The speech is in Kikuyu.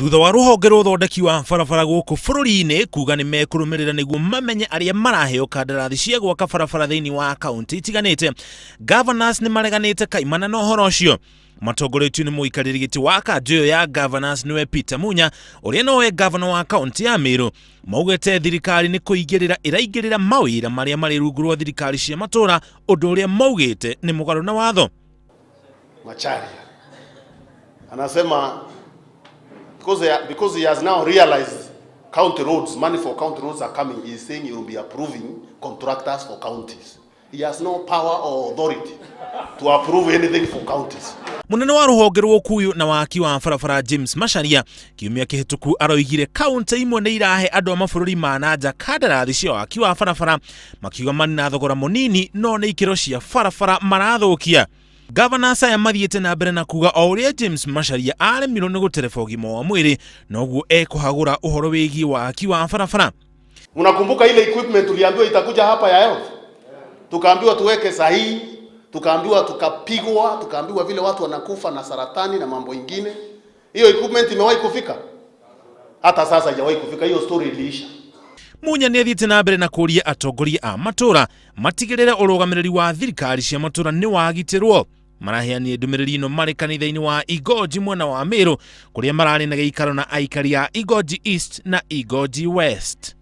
Thutha wa rũhonge rwa ũthondeki wa barabara gũkũ bũrũri-inĩ kuga nĩ mekũrũmĩrĩra nĩguo mamenye arĩa maraheo kandarathi cia gwaka barabara thĩinĩ wa kaunti itiganĩte, governors nĩ mareganĩte kaimana na ũhoro ũcio. Matongoretio nĩ mũikarĩri gĩtĩ wa kanjũ ĩyo ya governors nĩwe Peter Munya, ũrĩa nowe gavana wa kaunti ya Meru, maugĩte thirikari nĩ kũingĩrĩra ĩraingĩrĩra mawĩra marĩa marĩ rungu rwa thirikari cia matũũra, ũndũ ũrĩa maugĩte nĩ mũgarũ na watho. Macharia anasema because he has now realized county roads, money for county roads are coming, he is saying he will be approving contractors for counties. He has no power or authority to approve anything for counties. Munene wa rũhonge rwa ũkuyu na waki wa barabara James Macharia kiumia kĩhĩtũku aroigire kaunti imwe nĩ irahe andũ a mabũrũri ma na nja kandarathi cia waki wa barabara, makiuga marĩ na thogora mũnini no nĩ ikĩro cia barabara marathũkia. Governors aya mathiĩte na mbere na kuga o ũrĩa James Macharia aremirwo nĩ gũtereba ũgima wa mwĩrĩ noguo ekũhagũra ũhoro wĩgiĩ waki wa barabara. Mnakumbuka ile equipment tuliambiwa itakuja hapa ya health? Tukaambiwa tuweke sahihi, tukaambiwa tukapigwa, tukaambiwa vile watu wanakufa na saratani na mambo ingine. Hiyo equipment imewahi kufika? Hata sasa haijawahi kufika, hiyo story iliisha. Munya nĩ athiĩte na mbere na kũria atongoria a matũũra matigĩrĩre ũrũgamĩrĩri wa thirikari cia matũũra nĩ wagitĩrwo. Maraheanire ndũmĩrĩri ĩno marĩ kanitha-inĩ wa Igoji mwena wa Meru, kũrĩa mararĩ na gĩikaro na aikari a Igoji East na Igoji West.